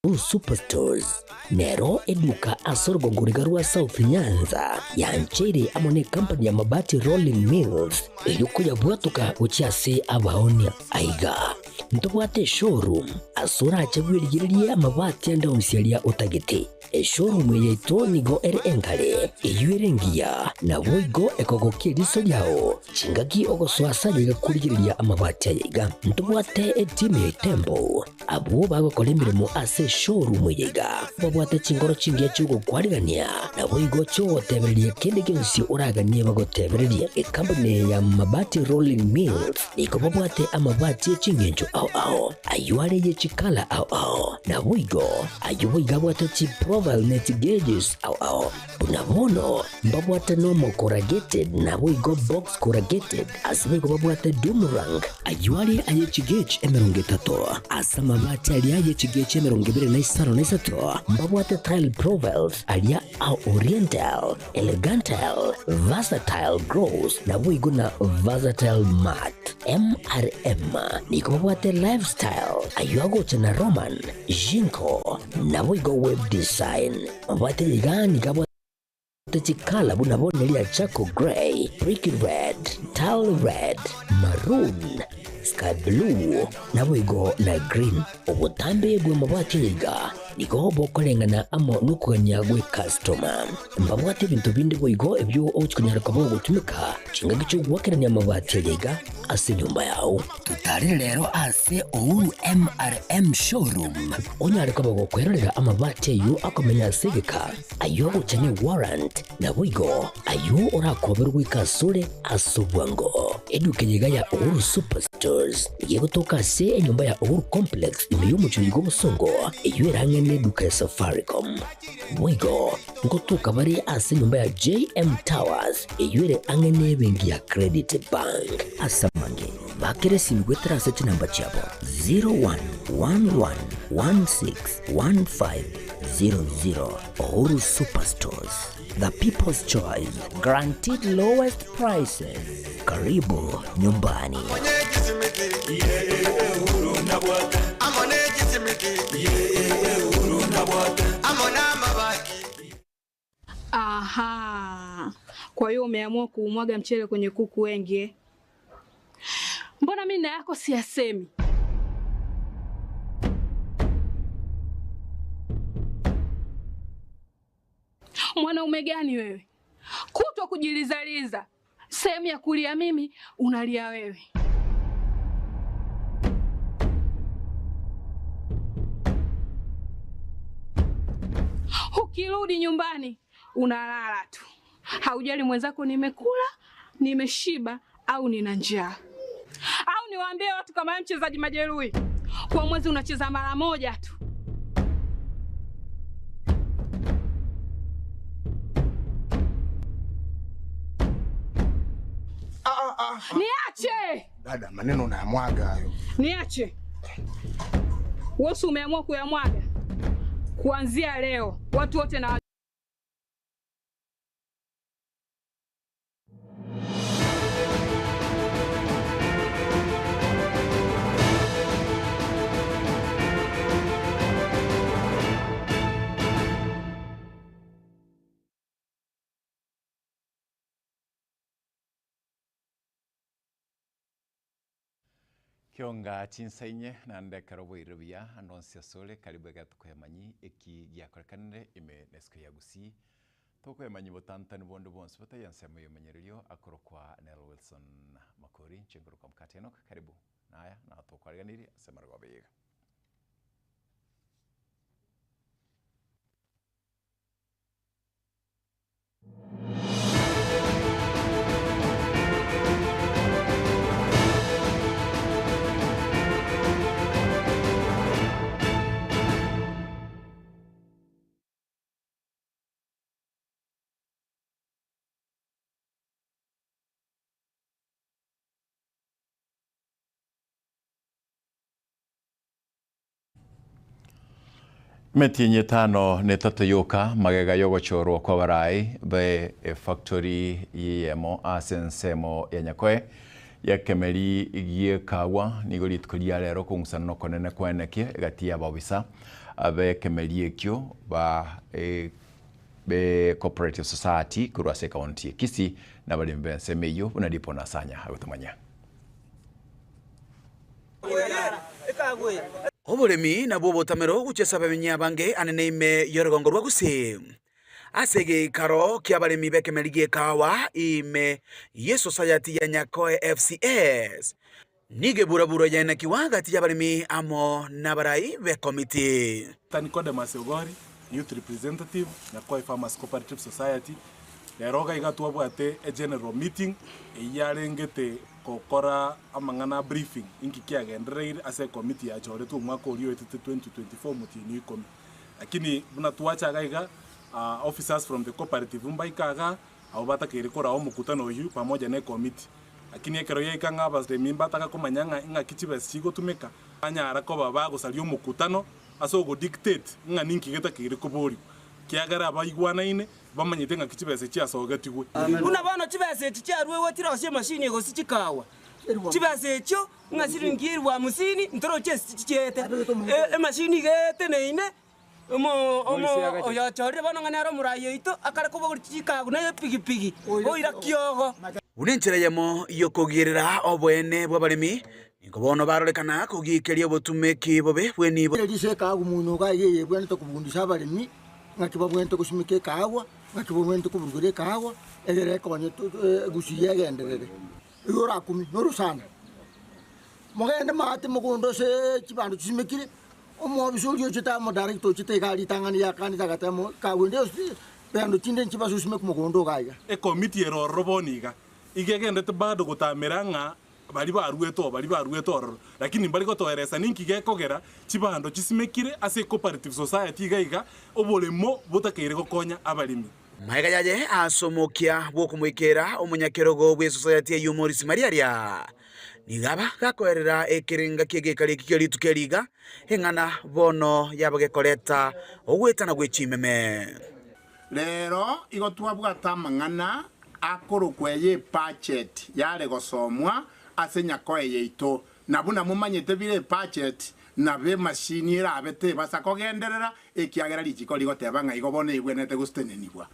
Uhuru Superstores nero eduka ase orogongo riga rwa South Nyanza yancheire amo ne company ya Mabati Rolling Mills erio koyabwatoka gochia ase abaonia. Aiga ntobwate eshowroom ase orache bwerigererie amabati ande onsi aria otagete. Eshowroom eye yaito nigo ere engare, eyio ere engiya, naboigo ekogokia eriso riao chingaki ogosoa ase ayaiga korigereria amabati ayaiga. Ntobwate etimu ya Itembo Abwo bagokora emeremo ase eshowroom eye iga babwate chinkoro chingiya chi'ogokwarigania, naboigo chi'ogotebereria kende gionsi oraganie bagotebererie. Ecompany eye ya Mabati Rolling Mills nigo babwate amabati e chingencho ao ao, ayio are ye chikala ao ao, naboigo ayio boigo abwate chiprofile ne chigauges ao ao. Buna bono mbabwate normal corrugated naboigo box corrugated, ase boigo babwate doomerang, ayio are aye chigauge 30, ase amabati aria aye chigauge 23 mbabwate tile profiles aria a oriental, elegantal, versatile gloss naboigo na versatile matte. MRM nigo babwate lifestyle, ayio agocha na Roman, Jinko, naboigo web design. Mabwate iga nigo abwate chikala buna bono ria charcoal grey, brick red, tile red, maroon, sky blue, naboigo na green. Obotambe bw'amabati aya iga nigo bokoreng'ana amo nokogania gw'ecustoma. Mbabwate ebinto binde boigo ebio ogochia konyara koba ogotumeka chingaki chi'ogoakerania amabati aya iga ase enyomba yao. Totarere rero ase Uhuru MRM Showroom onyare koba gokwerorera amabati ayio akomenya ase egeka, ayio agocha ne warrant, naboigo ayio orakoberwe goika asore ase obwango. Eduka eye iga ya Uhuru Superstores nigo egotoka ase enyomba ya Uhuru Complex ime y'omochie oiga obosongo eyio ere ang'e neduka ya Safaricom. Boigo ngotoka bare ase enyomba ya JM Towers eyio ere ang'e nebenki ya Credit Bank. Ase amange, bakera esimi goetera ase chinamba chiabo 0111161500. Uhuru Superstores, the people's choice, guaranteed lowest prices. Karibu nyumbani. Aha. Kwa hiyo umeamua kuumwaga mchele kwenye kuku wengi eh? Mbona mimi na yako siyasemi? Mwanaume gani wewe? Kutwa kujilizaliza, sehemu ya kulia mimi unalia wewe. Ukirudi nyumbani unalala tu, haujali mwenzako nimekula, nimeshiba au nina njaa. Au niwaambie watu kama wewe mchezaji majeruhi, kwa mwezi unacheza mara moja tu. Niache! Dada, maneno unayamwaga hayo. Niache. Wewe si umeamua kuyamwaga? Kuanzia leo watu wote na Kionga chinsa inye, naende ekero boirire buya ande onsi asore, karibu ekero tokoyamanyi eki giakorekanire ime nesiko ya Gusii. Tokoyamanyi botantani bonde bwonsi botaiyo ensemo y'omonyererio akorokwa Nel Wilson Makori, inche nkorokwa Mokati Enock, karibu naya nao tokwariganirie ase amarogoba iga. Emetienyi etano na etato yoka magega y'ogochorwa kw'abarai be efactory y'eyemo ase ensemo ya Nyakoe y'ekemeri gi'ekagwa nigo rituko ria rero okong'usana nokonene kwaenekia egati y'abaobisa Ab'ekemeria ekio ba be Cooperative Society korwa ase ekaunti ya Kisii na abaremi b'ensemo eyio buna Dipo Nasanya agotomanyia. Oboremi nabwo obotamero gochia ase abamenyi abange anene ime y'orogongo rwa Gusii. Ase egeikaro ki'abaremi b'ekemeri gi'ekahawa ime y'esosayati ya Nyakoe FCS, Nigo eburaburo yaenekigwa gati y'abaremi amo nabarai b'ekomiti. Nicodemus Ogori, Youth Representative, Nyakoe Farmers Cooperative Society, Rero iga iga twabwate e general meeting eyio yarengete gokora amang'ana a briefing inki kiagendereire ase ecommittee yachoretwe omwaka oria oetete 2024 omotienyi o ikomi. Lakini buna twacha iga iga officers from the cooperative mbaika igaa Abwo batakeire koraa omokutano oyio pamoja nekomiti. Lakini ekero yaika ng'a abaremi mbataka komanya ng'a ing'aki chibesa chigotumeka, banyara koba bagosaria omokutano ase ogodictate ng'a ninki getakeire koborigwa, kiagera abaigwanaine bamanyete ng'aki chibesa chiasogetigwe. Buna bono chibesa echi chiaruegwe chirosie emashini gose chikawa, chibesa echio ng'a siringi elfu hamsini ntoroche ase chichiete, emashini iga eteneine. Oyochorire bono ng'a nere omoraai oito, akare kobogoria chikagu na epigipigi, oira kiogo. Buna enchera eyemo y'okogierera oboene bw'abaremi, nigo bono barorekana kogiikeria obotumeki bobe bw'enibo. Erisa ekaagwa moino iga iga eyebwenerete kobundisa abaremi, ng'aki babwenerete gosimeka ekaagwa, ng'aki babwenerete koburugera ekaagwa, egere ekonye gusii egenderere. Igo orakumie norosana, mogende maate mogondo ase chibando chisimekire. Omobisa oria ochete amo director ochete iga ritang'ani yakanete agateba mo kagwende ase bendo chinde nchibase osimeke mogondo iga iga. Ekomiti ere ororo bono iga, iga egendete bado gotamera ng'a baria baruete oo baria baruete ororo, lakini mbari gotoeresa ninki gekogera chibando chisimekire ase ecooperative society iga iga, oboremo botakeire gokonya abaremi. Magega yaye ase omokia bw'okomoikeera omonyakerogo bw'esosayati eyio Maurice Mariaria, nigo aba gakoerera ekerenga ki'egekari eki kia rituko eri iga, eng'ana bono yaba gekoreta ogwetana gwe chimeme. Rero igo twabwate amang'ana akorokwa eye ebudget yare gosomwa ase nyakoe yaito, na buna momanyete bire ebudget nabo emashini erabe tebasa kogenderera ekiagera richiko rigoteba ng'a igo bono ebwenerete gostenenigwa.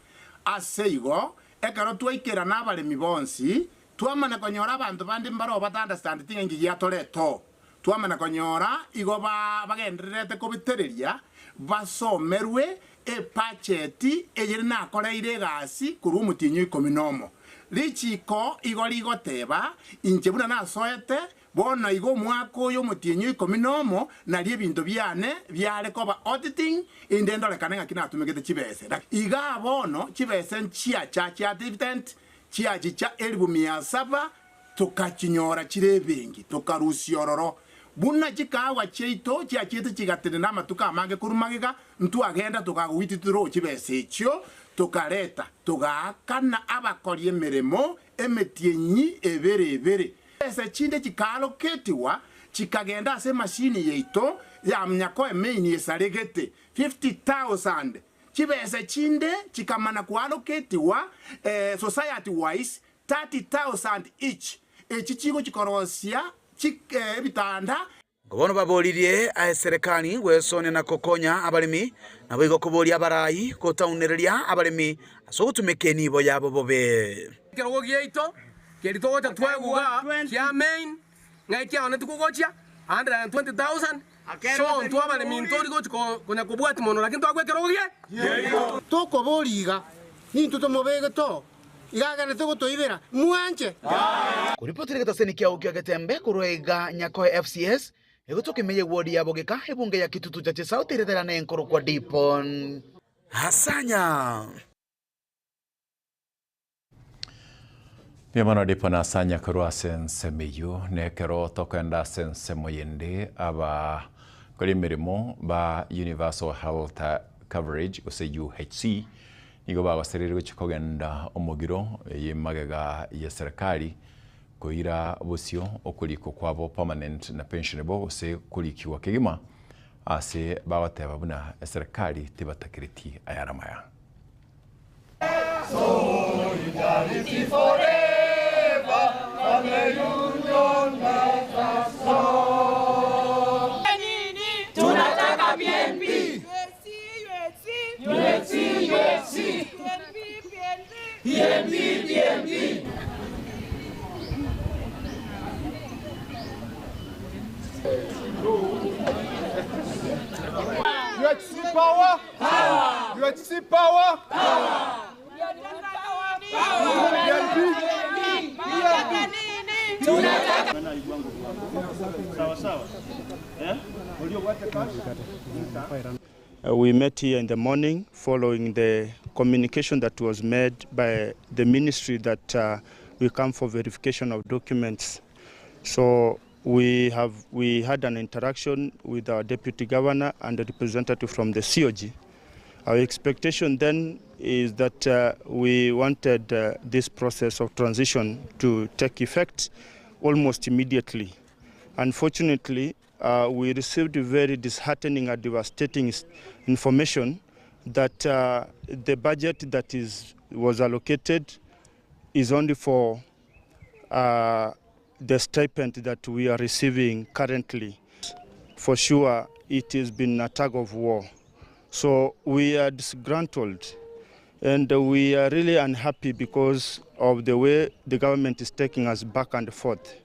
Ase igo, ekero twaikerana abaremi bonsi, twamana konyora abanto bande mbaroo bata understandeti ng'a inki giatoreta oo. Twamana konyora igo ba bagendererete kobitereria basomerwe ebudget eyere nakoreire egasi korwa omotienyi o ikomi nomo. Richiko igo rigoteba, inche buna nasoete Bono igo omwaka oyo omotienyi o ikomi nomo nario ebinto biane biare koba auditing, inde ndorekane ng'aki natumegete chibese. Igaa bono chibese nchiacha chia dividend chiachicha elifu mia saba tokachinyora chire ebenki tokarusia ororo. Buna chikaagwa chiaito chiachiete chigatenena amatuko amange korwa magega, ntwagenda tokagoititera chibesa echio tokareta togaakana abakori emeremo emetienyi ebere ebere. Chibesa chinde chikaaloketigwa chikagenda ase emashini yaito ya Nyakoe Main esaregete 50,000. Chibesa chinde chikamana koaloketigwa society wise 30,000 each. Echi chigochi korosia ebitanda. Bono baboririe eserekari gwesonia na gokonya abaremi, naboigo koboria abarai gotaunereria abaremi ase ogotumeka enibo yabo bobe. Ekerogo giaito keria togocha tweguga kia main ng'a ekiago tikogochia 120,000 so intwe abaremi ntori gochi konya kobwati mono lakini twagwa ekerogo giaito. Tokoboria iga, nintwe tomobegete oo. Iga agenderete gotoibera, mwanche. Koripotire getaseni kiao kia Getembe korwa iga Nyakoe FCS, egotoka ime y'ewodi ya Bogeka, ebunge ya Kitutu Chache South ereterane enkorokwa Dipon. Hasanya. Mbuya mono Dipon Hasanya korwa ase ensemo eyio. Nekero tokogenda ase ensemo yende abakori emeremo ba Universal Health Coverage gose UHC Nigo bagosereire gochia kogenda omogiro eye magega ye serikali koira bosio okorikwa kwabo permanent na pensionable gose korikigwa kegima ase bagoteba buna eserikali tebatakereti ayare amaya. Solidarity forever, family union makes us strong. Tunataka PNP. UHC power! Power! UHC power! Power! We met here in the morning following the communication that was made by the ministry that uh, we come for verification of documents. So we have we had an interaction with our deputy governor and a representative from the COG. Our expectation then is that uh, we wanted uh, this process of transition to take effect almost immediately. Unfortunately, uh, we received very disheartening and devastating information that uh, the budget that is, was allocated is only for uh, the stipend that we are receiving currently. For sure, it has been a tug of war. So we are disgruntled and we are really unhappy because of the way the government is taking us back and forth.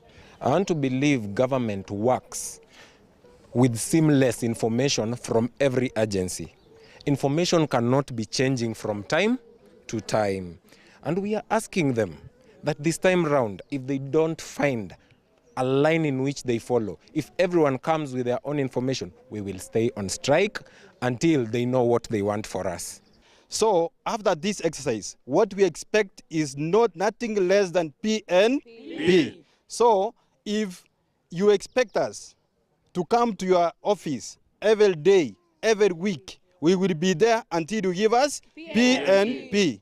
I want to believe government works with seamless information from every agency. Information cannot be changing from time to time. And we are asking them that this time round, if they don't find a line in which they follow, if everyone comes with their own information, we will stay on strike until they know what they want for us. So after this exercise, what we expect is not nothing less than PNP. P. So if you expect us to come to your office every day, every week, we will be there until you give us PNP. PNP.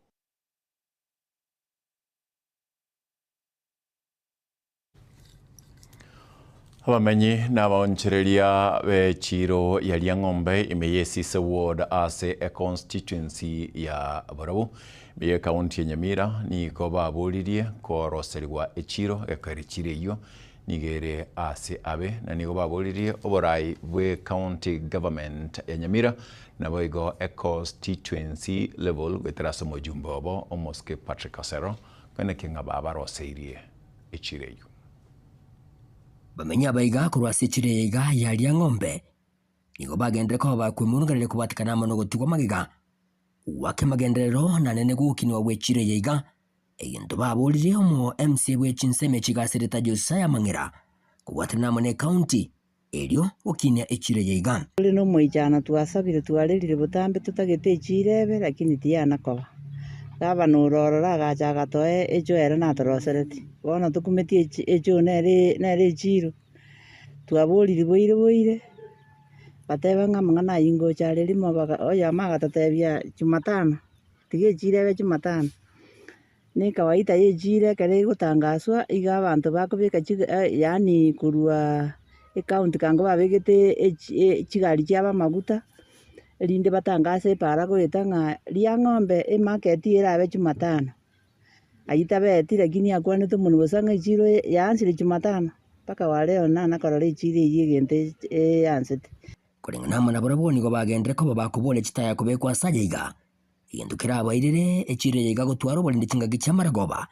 Abamenyi na abaonchereria b'echiro ya Riang'ombe ime y'Esise Ward ase econstituency ya Borabu ime y'ekaunti ya Nyamira nigo baboririe koroserigwa echiro ekero echiro eyio nigo ere ase abe na nigo baboririe oborai bw'ecounty government ya Nyamira naboigo econstituency level goetera ase omojumbe obo omosike Patrick Osero koeneki ng'a babaroseirie echiro eyio. Bamenyi abaiga korwa ase echiro eye iga ya Riang'ombe nigo bagenderere koba bakwemurunganeria kobwatekana amo nogotigwa magega gwake magenderero nanene gokinigwa gw'echiro eye iga, egento baboririe omo MCA bwe chinsemo echigasereta Josiah Mang'era kobwaterana amo ne county erio gokinia echiro eye iga. Tore nomoichano twasabire twarerire botambe totagete echiro ebe lakini tiyana koba. Gavana ore ororo agacha agatoa echoo ere natorosereti. Bono tokumetie echi echoo nere nere echiro. Twaborire boire boire, bateba ng'a amang'ana aywo ngocha are rimo baga oyomo agatotebia jumatano, tiga echiro ebe jumatano. Ne ekawaida ya echiro ekero egotangaswa, iga abanto bakobeka chiga yaani korwa ecounty kango babegete echi chigari chiabo amaguta, erinde batangase epara goeta ng'a riang'ombe emarket erabe jumatano. Aywo tabeti lakini akwanete omonwe bosa ng'a echiro yaansire jumatano, mpaka wa leo nana korora echiro eywo egento eansete. Koreng'ana amo nabarabwo nigo bagenderere koba bakoboria chitaya kobekwa ase aya iga, Egento kerabairere echiro eye iga gotwara oborindi chingaki chi'amaragoba,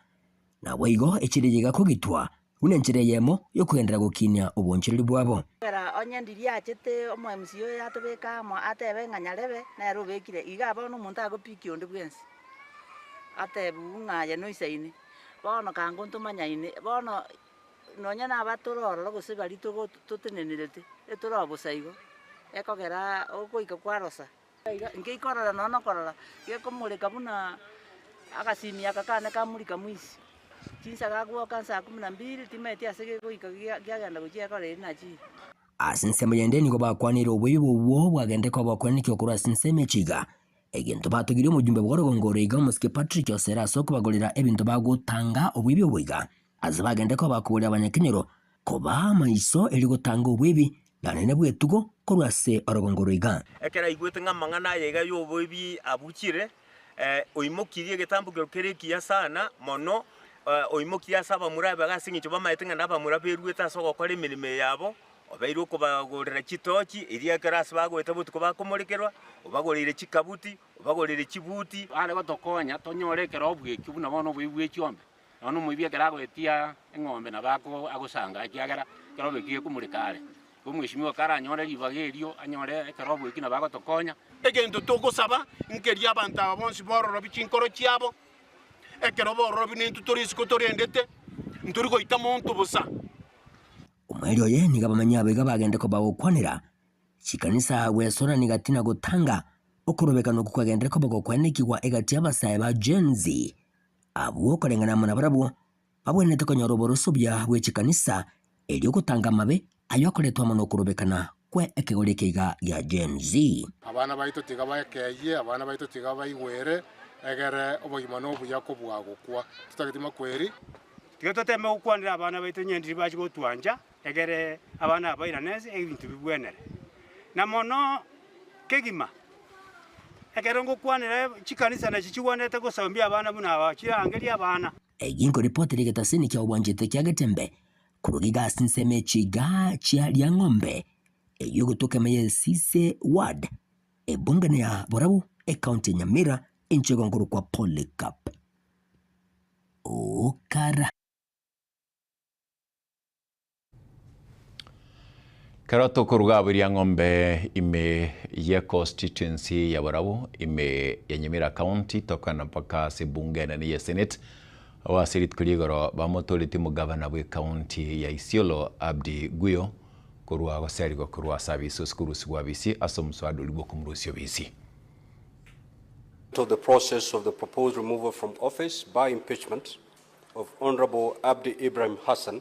naboigo echiro eye iga kogitwa buna enchera eyemo y'okogenderera gokinia obonchereri bwabo. Ekero onye ndiria achete omo MCA oyo atobeke amo atebe ng'a nyarebe nere obekire, iga bono omonto agopikia onde bwensi, atebiwu ng'a aye noisaine, bono kango ntomanyaine, bono nonye na abatore ororo gose baria togo totenenerete, etore bosa igo, ekogera ogoika kwarosa. Nkeikorora nonya nokorora, gekomoreka buna agasimi aka kane kamurika mwisi. Chinsa gagwoka nsaa kumi na mbili, timaeti ase gegoika kiagenda gochia ekora eria nachire. Ase ensemo yende nigo bakwanire oboibi obwo bwagenderete koba okwenekia korwa ase ensemo eche iga, egento batogirie omojumbe bw'orogongo oro iga omosike Patrick Osere ase okobagorera ebinto bagotanga oboibi obo iga. Ase bagenderete koba bakogorera abanyakenyoro kobaa amaiso erio gotanga oboibi Nanene bw'etugo korwa ase orogongo rwa iga. Ekero aigwete ng'a amang'ana aya iga y'oboibi abuchire, oimokirie egetambokero kere ekiya sana mono, oimokirie ase abamura abe ase eng'encho bamaete ng'a nabamura beruete ase ogokora emeremo eye yabo, obeire okobagorera chitochi, erio ekero ase bagoeta botuko bakomorekerwa, obagoreire chikabuti, obagoreire chibuti. Bare gotokonya tonyore ekerobu ekio buna bono oboibi bwe chiombe, Nonya nomoibi ekero agoetia eng'ombe nabo agosanga, ekiagera ekerogo ekio gekomoreka are. Igo omweshimiwa karanyore ribaga erio, anyore ekero oboeki nabo agotokonya. Egento togosaba nkeria abanto aba bonsi bororobi chinkoro chiabo, ekero bororobi nintwe tore isiko torendete, ntori goita monto bosa. Omweri oye nigo abamanyi abo iga bagende koba gokwanera chikanisa gwesora niga tina gotanga okorobekana okwo kwagenderere koba gokwanekigwa egati y'abasae ba Gen Z abwo koreng'ana amo nabarabwo babwenerete konyora oboroso buya bwe chikanisa erio gotanga amabe ayio akoretwa amo nokorobekana kwe ekegori eke iga gia Gen Z. Abana baito tiga baekeyie, abana baito tiga baigwere, egere obogima nobuya kobua gokwa. Totageti makweri. Tiga toteme gokwanera abana baito onye ndiri bachia gotwancha, egere abana aba bairane ense ebinto bibwenere. Na mono kegima, ekero ngokwanera chikanisa nachi chigwenerete gosombia abana buna aba, chirangerie abana. Egi nkoripotera egetasini kia obwanchete kia Getembe korwa iga ase ensemo echiga chia Riang'ombe eyio egotoka ime ya Esise ward, ebungane ya Borabu, ecounty ya Nyamira, enchera egonkorokwa Polycarp Okara. Kero tokoruga abwo Riang'ombe ime ye constituency ya Borabu ime ya Nyamira County tokana mpaka ase ebunge enene ye Senate abo ase rituko ria igoro bamotoretie omogavana bwe county ya Isiolo Abdi Guyo korwa goserigwa korwa ase abisi gose korusigwa abisi ase omoswada oria bwokomorusia obisi. To the process of the proposed removal from office by impeachment of Honorable Abdi Ibrahim Hassan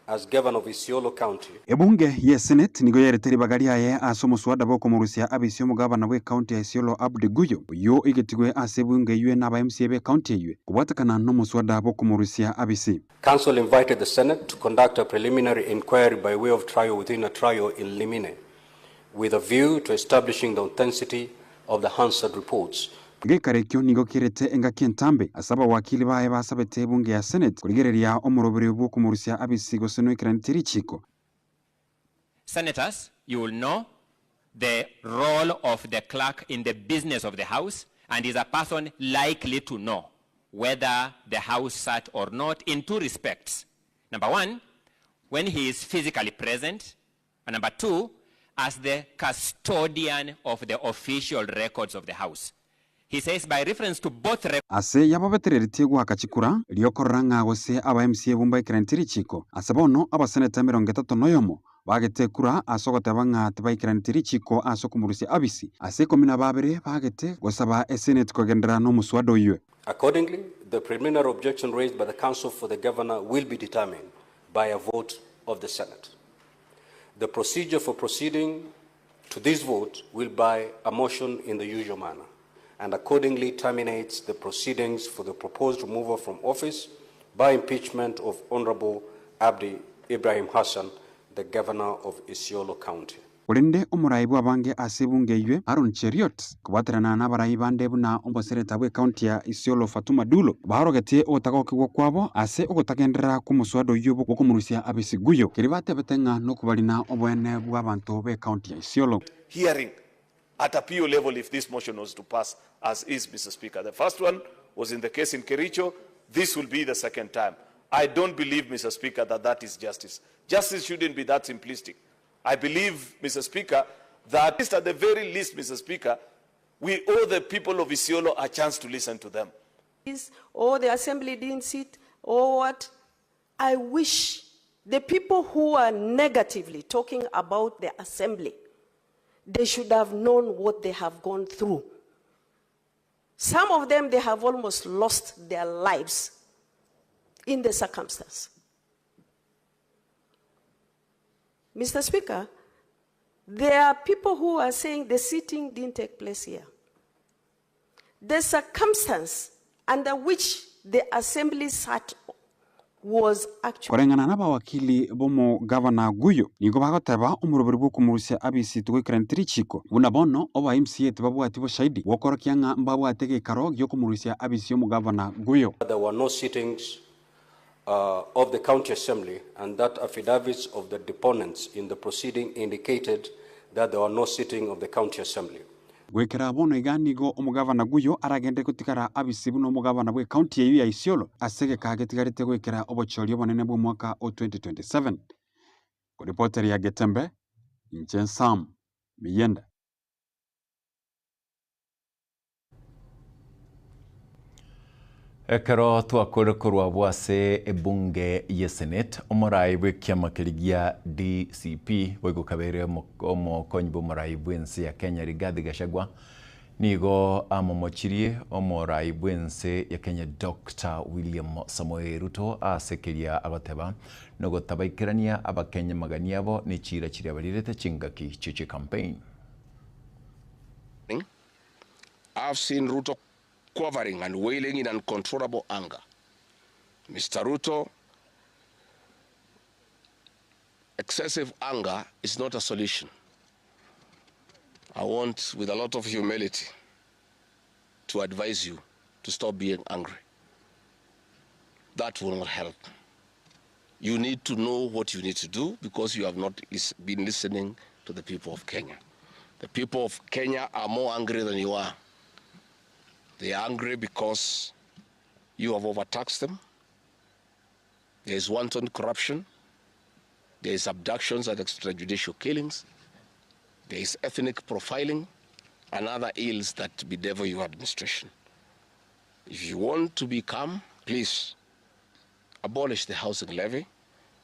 as Governor of Isiolo County. Ebunge ye Senate nigo yerete ribaga riaye ase omoswada bw'okomorusia abisi omogabana bw'ecounty ya Isiolo Abdi Guyo, oyio oigetigwe ase ebunge eywe naba MCA b'ecounty eywe kobwatekana nomoswada bw'okomorusia abisi. Council invited the Senate to conduct a preliminary inquiry by way of trial within a trial in limine with a view to establishing the authenticity of the Hansard reports. Egeikaro ekio nigo kerete engaki entambe ase abawakili baye basabete ebunge ya Senate korigereria omoroberio bw'okomorusia abisi gose noikeranetie richiiko. Senators, you will know the role of the clerk in the business of the House and is a person likely to know whether the House sat or not in two respects. Number one, when he is physically present, and number two, as the custodian of the official records of the House. He says by reference to both records. Ase yababetereretie goaka chikura, erio korora ng'a gose aba MCA bumbaikeraneti richiiko. Ase bono abaseneta emerongo etato noyomo bagete ekura ase ogoteba ng'a tibaikeraneti richiiko ase okomorusia abisi, ase ikomi na babere bagete gosaba eseneti kogenderera nomoswada oyio. Accordingly, the preliminary objection raised by the counsel for the governor will be determined by a vote of the Senate. The procedure for proceeding to this vote will by a motion in the usual manner and accordingly terminates the proceedings for the proposed removal from office by impeachment of Honorable Abdi Ibrahim Hassan, the Governor of Isiolo County. Korende omorai bw'abange ase ebunge eywe, Aaron Cheruiyot, kobwaterana nabarai bande buna omoseneta bw'ecounty ya Isiolo Fatuma Dullo, baorogetie ogotagokigwa kwabo ase ogotagenderera kw'omoswada oyio bw'okomorusia abesiguyo, keria batebete ng'a nokobarina oboene bw'abanto b'ecounty ya Isiolo. hearing at a PO level if this motion was to pass as is, Mr. Speaker. The first one was in the case in Kericho. This will be the second time. I don't believe, Mr. Speaker, that that is justice. Justice shouldn't be that simplistic. I believe, Mr. Speaker, that at the very least, Mr. Speaker, we owe the people of Isiolo a chance to listen to them. Or the assembly didn't sit, or what. I wish the people who are negatively talking about the assembly, they should have known what they have gone through. Some of them, they have almost lost their lives in the circumstance. Mr. Speaker, there are people who are saying the sitting didn't take place here. The circumstance under which the assembly sat was actually. Koreng'ana nabawakili b'omogavana Guyo, nigo bagoteba omoroberi bw'okomorusia abisi tigoikaraneti richiko, buna bono oba MCA tibabwati boshahidi bw'okorokia ng'a mbabwate egeikaro gi'okomorusia abisi omogavana Guyo. There were no sittings uh, of the County Assembly and that affidavits of the deponents in the proceeding indicated that there were no sitting of the County Assembly. Goikera bono iga nigo omogavana Guyo aragende gotigara abisi buna omogavana bw'ecounty eyio ya Isiolo ase egeka getigarete goikera obochori obonene bw'omwaka o 2027. Koripoteria Getembe, inche Sam Miyenda. Ekero twakore korwa abwo ase ebunge ye Senate, omorai bw'ekiama keria gia DCP boigo kabere omokonyi bw'omorai bw'ense ya Kenya Rigathi Gachagua nigo amomochirie omorai bw'ense ya Kenya Dr. William Samoei Ruto ase keria agoteba nogotabaikerania abakenya magani abo ne chiira chiria barirete chingaki chie chicampaign. I've seen Ruto quavering and wailing in uncontrollable anger. Mr. Ruto, excessive anger is not a solution. I want, with a lot of humility, to advise you to stop being angry. That will not help. You need to know what you need to do because you have not been listening to the people of Kenya. The people of Kenya are more angry than you are. They are angry because you have overtaxed them. There is wanton corruption. There is abductions and extrajudicial killings. There is ethnic profiling and other ills that bedevil your administration. If you want to be calm, please abolish the housing levy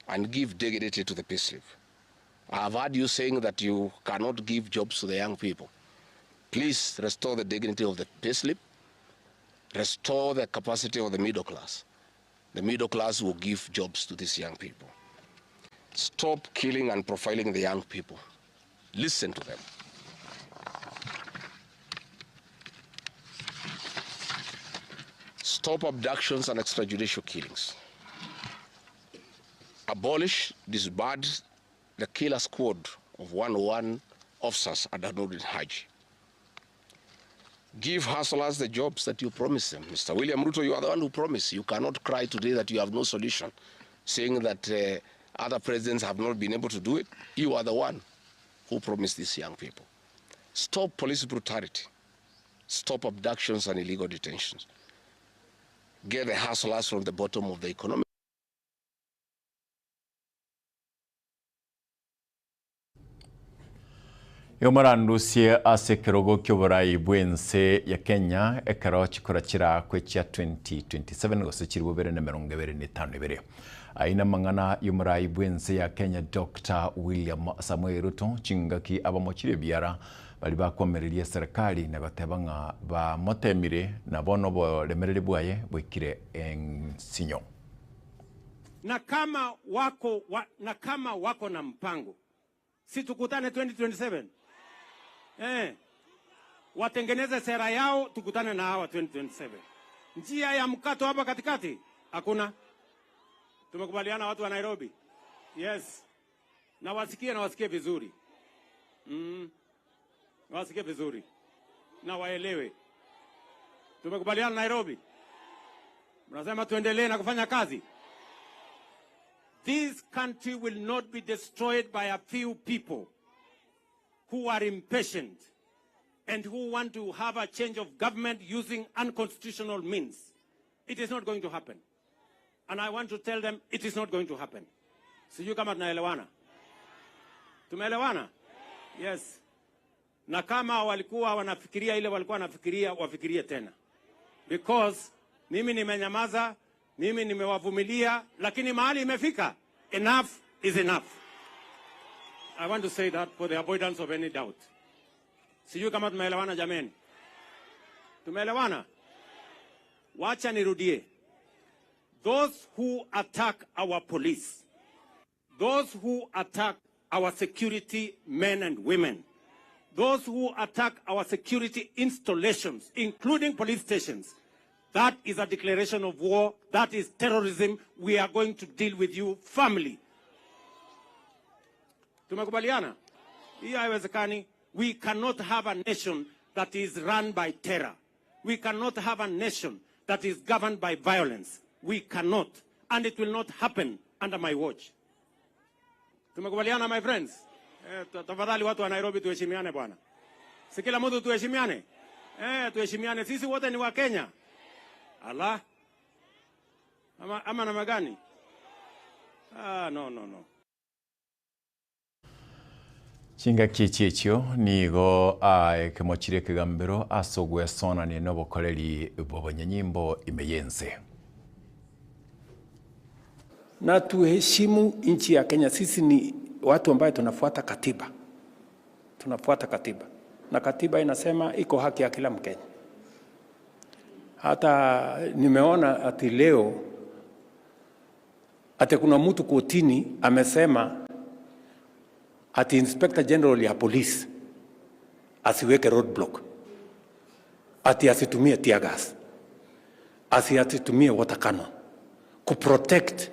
and give dignity to the payslip. I have heard you saying that you cannot give jobs to the young people. Please restore the dignity of the payslip, restore the capacity of the middle class. The middle class will give jobs to these young people. Stop killing and profiling the young people. Listen to them. Stop abductions and extrajudicial killings. Abolish, disband the killer squad of 101 officers under Nurdin Haji. Give hustlers the jobs that you promised them. Mr. William Ruto, you are the one who promised. You cannot cry today that you have no solution, saying that other presidents have not been able to do it. You are the one who promised these young people. Stop police brutality. Stop abductions and illegal detentions. Get the hustlers from the bottom of the economy. Yomorandusie ase ekerogo kia bw'ense ya Kenya ekero chikora chirakwe chia 2027 gose chiri bobere na 2052. Aina mang'ana y'omorai bw'ense ya Kenya Dr. William Samoei Ruto chingaki abamochire biara bari bakwamereria serikali na goteba ng'a bamotemire na bono oboremereri bwaye bwikire ensinyo. Na kama wako na mpango, si tukutane 2027? Watengeneze sera yao, tukutane na hawa 2027. Njia ya mkato hapa katikati hakuna. Tumekubaliana watu wa Nairobi? Yes. Na wasikie vizuri. Wasikie vizuri na waelewe. Tumekubaliana Nairobi? Mnasema tuendelee na kufanya kazi. This country will not be destroyed by a few people who are impatient and who want to have a change of government using unconstitutional means. It is not going to happen. And I want to tell them it is not going to happen. Sijui kama tunaelewana. Tumeelewana? Yes. Na kama walikuwa wanafikiria ile walikuwa wanafikiria, wafikirie tena. Because mimi nimenyamaza, mimi nimewavumilia, lakini mahali imefika, enough is enough. I want to say that for the avoidance of any doubt. Sijui kama tumeelewana jameni. Tumeelewana? Wacha nirudie. Those who attack our police, those who attack our security men and women, those who attack our security installations, including police stations, that is a declaration of war. That is terrorism. We are going to deal with you firmly. Tumekubaliana? Hii haiwezekani. We cannot have a nation that is run by terror. We cannot have a nation that is governed by violence. We cannot, and it will not happen under my watch. Tumekubaliana, my friends? Tafadhali watu wa Nairobi tuheshimiane bwana. Si kila mtu tuheshimiane? Tuheshimiane. Sisi wote ni wa Kenya. Allah. Ama namna gani? No, no, no. Chingaki echi echio nigo aekemochire ekegambero ase ogwesonania nobokoreri bw'abanyanyimbo ime y'ense. Na tuheshimu nchi ya Kenya. Sisi ni watu ambaye tunafuata katiba, tunafuata katiba na katiba inasema iko haki ya kila Mkenya. Hata nimeona ati leo ati kuna mtu kotini amesema ati Inspector General ya polisi asiweke roadblock, ati asitumie tear gas, asi asitumie water cannon kuprotect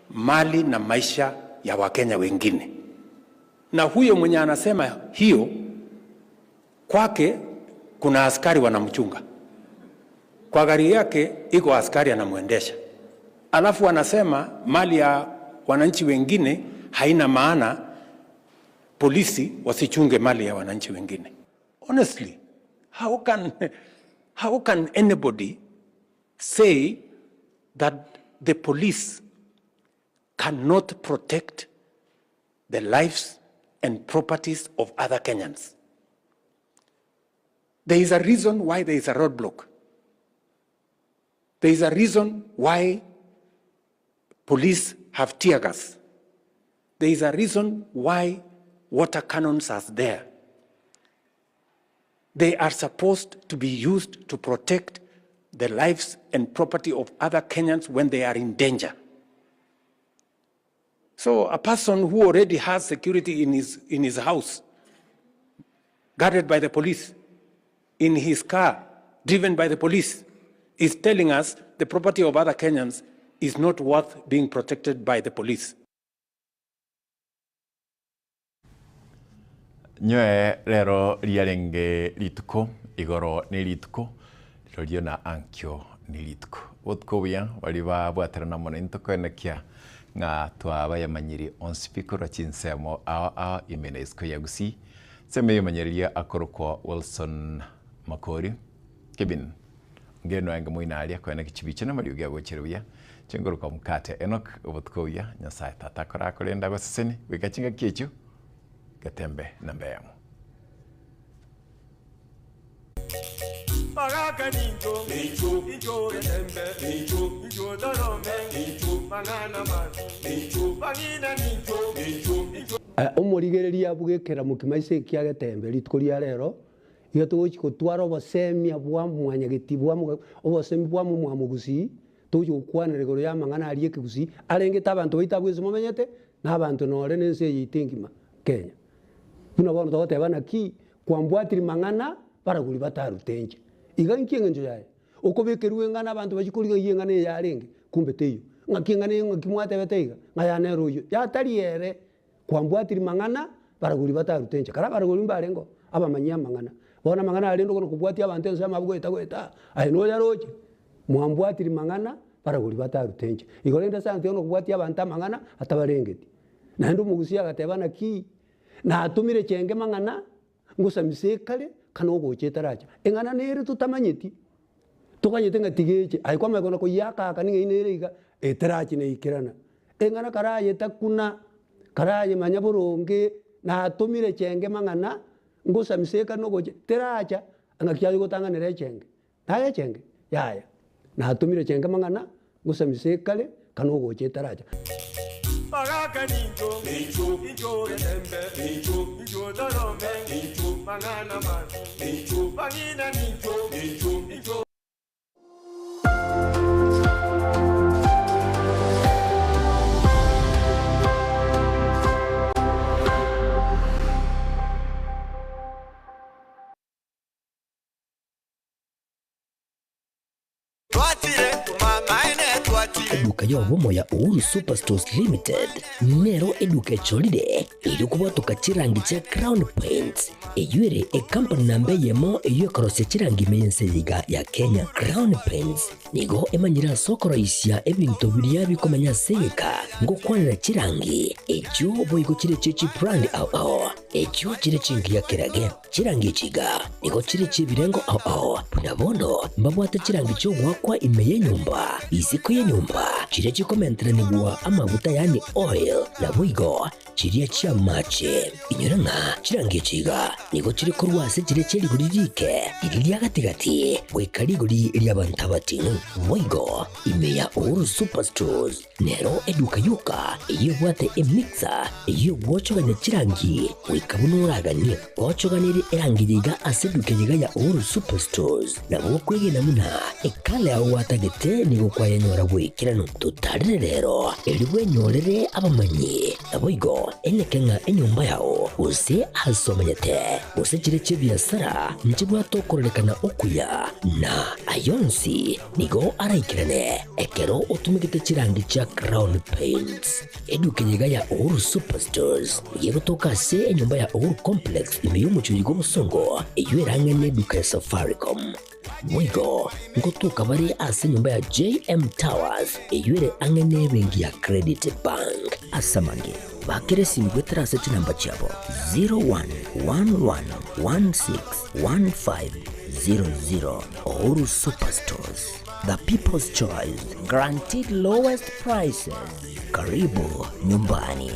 mali na maisha ya Wakenya wengine. Na huyo mwenye anasema hiyo, kwake kuna askari wanamchunga, kwa gari yake iko askari anamwendesha, alafu anasema mali ya wananchi wengine haina maana, polisi wasichunge mali ya wananchi wengine. Honestly, how can anybody say that the police cannot protect the lives and properties of other Kenyans? There is a reason why there is a roadblock. There is a reason why police have tear gas. There is a reason why water cannons are there. They are supposed to be used to protect the lives and property of other Kenyans when they are in danger. So a person who already has security in his house, guarded by the police, in his car, driven by the police, is telling us the property of other Kenyans is not worth being protected by the police. Nyoe rero riarenge rituko igoro ni rituko rirorio na ankio ni rituko botuko buya bari babwaterana mono intokoenekia ng'a twabayamanyiri onsi pi korwa chinsemo ao ao ime na isiko ya Gusii nsemo eyemanyereria akorokwa Wilson Makori Kevin ngeno enge moino aria koeneki chibicha na mariogi agochire buya chingoroka mokate Enock obotuko buya Nyasaye tata akorakorende agoseseni goika chingaki echio getembe namba eyemo. Baraka ninjo, ninjo, ninjo getembe, ninjo, ninjo dorome, ninjo, banana man, ninjo, bangina ninjo, ninjo, ninjo. Omorigereria bw'ekeramo kimaise ekia getembe rituko ria rero, iga togochi gotwara obosemia bwa mwanyageti bwa obosemi bwa momwamogusii, togochi gokwanera igoro ya amang'ana aria ekegusii, arengete abanto baito abwo ase momenyete, na abanto nore na ense eye yaito engima Kenya. Buna bono togoteba naki, kwambwatiri mang'ana baragori batarute inche. Iga inki eng'encho yaye? Okobekerwa eng'ana abanto bachie korigia eyio eng'ana eye yarenge, kumbe teiyo. Ng'aki eng'ana eye ng'aki mwatebete iga, ng'a yane ere oyio. Yatari ere, kwambwatiri mang'ana baragori batarute inche. Kare abaragori mbarengeo, abamanyi amang'ana. Bono amang'ana arende okona kobwatia abanto ense amabe goeta goeta, aye noyaroche, mwambwatiri mang'ana baragori batarute inche. Igo rende ase anto kobwatia abanto amang'ana atabarengeti. Naende omogusia agateba naki, natomire chenge mang'ana, ngosamise ekare, kana ogocha etaracha. Eng'ana nere totamanyeti, toganyete ng'a tiga eche, aye kwamanya kona koyiaka aka ning'ai nere iga, etarachi neikerana. Eng'ana karaye takuna, karaye manya boronge, natomire chenge mang'ana, ngosamise ekare na ogocha, teracha, ng'aki aye gotang'anera echenge. Naye echenge? Yaya. Natomire chenge mang'ana, ngosamise ekare, kana ogocha etaracha. Baraka ninjo, ninjo, ninjo getembe, ninjo, ninjo dorome, ninjo, mang'ana man, ninjo, bang'ina ninjo, ninjo, ninjo. Eduka y'obomo ya Uhuru Superstores Limited nero eduka echorire erio kobwatoka chirangi chia Crown Paints eyio ere ekampani namba eyemo eyio ekorosia chirangi ime y'ense eye iga ya Kenya. Crown Paints nigo emanyire ase okoroisia ebinto biria bikomenya ase egeka ngokwanera chirangi echio boigo chire chie chibrand ao ao echio chire chingiya kerage. Chirangi echi iga nigo chire chi'ebirengo ao ao, buna bono mbabwate chirangi chi'ogoakwa ime y'enyomba, isiko y'enyomba, chiria chikomenteranigwa amaguta yaani oil, naboigo chiria chi'amache. Inyora ng'a chirangi echi iga nigo chire korwa ase chiria chie rigori riike, riria ria gati-gati, goika rigori ri'abanto abating'u. Boigo ime ya Uhuru Superstores nero eduka yoka eyio ebwate emixer eyio egwochogania chirangi goika buna oraganie. Gochoganerie erangi eye iga ase eduka eye iga ya Uhuru Superstores nabo okwegena buna ekala yao gwatagete nigo kwayenyora bw'ekeranu. Totarere rero erio bwenyorere abamanyi. Naboigo eneke ng'a enyomba yao, gose aase omenyete, gose chiria chi'ebiasara, nchibwate okororekana okuya, na ay'onsi nigo araikerane ekero otumegete chirangi chia Crown Paints. Eduka eye iga ya Uhuru Superstores nigo egotoka ase enyomba ya Uhuru Complex ime y'omochie oyo bw'obosongo, eyio erang'e neduka ya Safaricom. Boigo ngotoka bare ase enyomba ya JM Towers eyio ere ang'e nebenki ya Credit Bank. Ase amange, bakera esimi goetera ase chinamba chiabo 0111161500. Uhuru Superstores, the people's choice, guaranteed lowest prices. Karibu nyumbani.